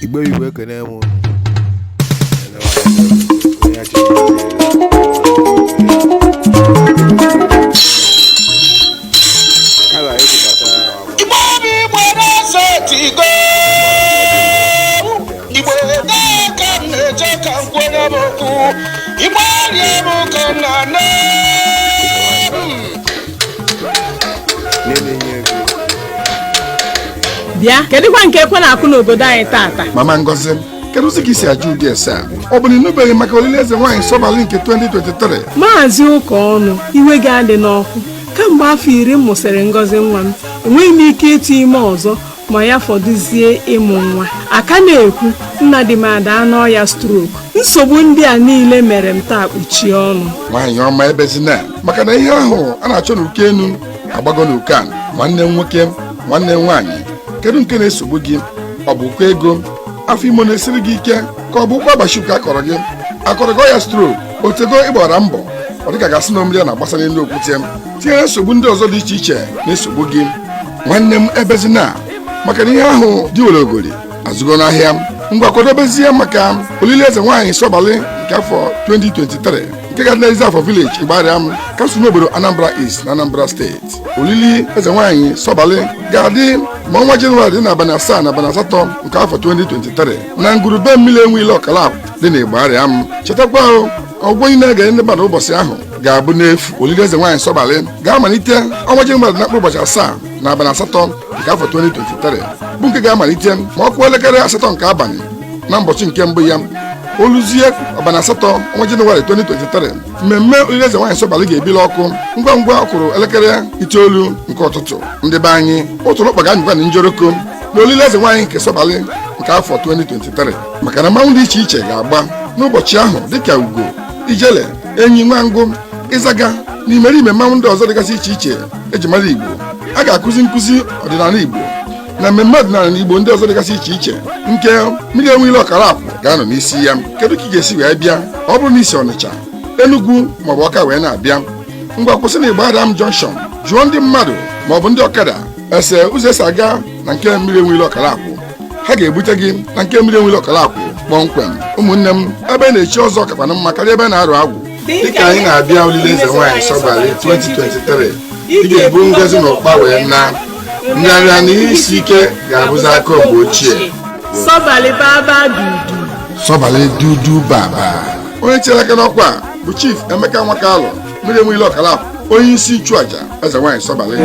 Igbo Igbo, ekene m unu. Onye achịrị Igbo bụ Igbo na-ese tigo Igbo ka m na-eje ka m kwere m okwu Igbo rie m ka m na-ana. Na-enye ego. Bịa, kedụkwa nke ekwe na-akụ n'obodo anyị tata? Mama Ngozi, kedu ụzọ ka isi ajụ ụdị ese a? Ọ bụ na ịnụbeghị maka olili eze nwaanyị Sọbalị nke 2023? Maazị ụka ọnụ, iwe gị adị n'ọkụ. Kamgbe afọ 10 m mụsịrị Ngozi nwa m, enweghị m ike ịtụ ime ọzọ, ma ya fọdụzie ịmụ nwa. Aka na-ekwu nna di m adaa n'ọya stroke. Nsogbu ndị a niile mere m taa kpuchie ọnụ. Nwaanyị ọma, ebezina, maka na ihe ahụ a na-achọ n'uko enu agbago n'uko a. Nwanne m nwoke, nwanne m nwaanyị, kedu nke na-esogbu gị? Ọ bụ ụkọ ego, afọ ime na-esiri gị ike, ka ọ bụ ụkwụ agbachikwu ka akọrọ gị akọrọ gị ọya stroke, otego ịgbara mbọ, ọ dịka gasị na mmiri a na-agbasa n'elu okwute, tinyere nsogbu ndị ọzọ dị iche iche na-esogbu gị? Nwanne m, ebezina, maka na ihe ahụ dị ologori azụgo n'ahịa. Ngwa, kwadobezie maka olili eze nwaanyị Sọbalị nke afọ 2023, nke ga-adị n'Eziafọ Village, Igbariam, council n'obodo Anambra East na Anambra Steeti. Olili eze nwaanyị Sọbalị ga-adị ma ọnwa Jenụwarị dị n'abalị 7 na abalị 8 nke afọ 2023 na ngwurube mmiri enweile ọkala dị na Igbariam. Chetakwa, ọgwụ niile ga-enye ndị mmadụ ụbọchị ahụ ga-abụ n'efu. Olili eze nwaanyị Sọbalị ga-amalite ọnwa Jenụwarị na mkpụrụ ụbọchị 7 na abalị 8 nke afọ 2023, bụ nke ga-amalite ma ọ kụọ elekere 8 nke abalị na ụbọchị nke mbụ ya. Oluzie abalị 8 ọnwa Jenụwarị 2023, mmemme olili eze nwaanyị Sọbalị ga-ebili ọkụ ngwa ngwa ọ kụrụ elekere 9 nke ụtụtụ. Ndị be anyị, ụtụrụkpa ga-anyịkwa na njoroko na olili eze nwaanyị nke Sọbalị nke afọ 2023, maka na mmanwụ dị iche iche ga-agba n'ụbọchị ahụ, dịka ugo, ijele, enyi, nwangụ, ịzaga na imerime mmanwụ ndị ọzọ dịgasị iche iche eji mara Igbo. A ga-akụzi nkụzi ọdịnala Igbo na mmemme ọdịnala Igbo ndị ọzọ dịgasị iche iche nke mmiri enweile ọkara akwụ ga-anọ n'isi ya. Kedu ka ị ga-esi wee bịa? Ọ bụrụ na isi Ọnịcha, Enugu maọbụ Ọka wee na-abịa, ngwa, kwụsị na Igbariam Junction, jụọ ndị mmadụ maọbụ ndị ọkada ese ụzọ esi aga na nke mmiri enweile ọkara akwụ. Ha ga-ebute gị na nke mmiri enweile ọkara akwụ kpọmkwem. Ụmụnne m, ebe na-echi ọzọ kakwana mma karịa ebe na-arụ agwụ. Dịka anyị na-abịa olili eze nwaanyị Sọbalị 2023, ị ga-ebu ngozi na ụkpa wee na nrịanrịa na ihe isi ike ga-abụzi aka mgbe ochie. Sọbalị baba dudu. Sọbalị dudu baba. Onye chere aka n'ọkwa bụ Chief Emeka Nwakalụ, mmiri enweile ọkara akwụ, onye isi nchụaja eze nwaanyị Sọbalị.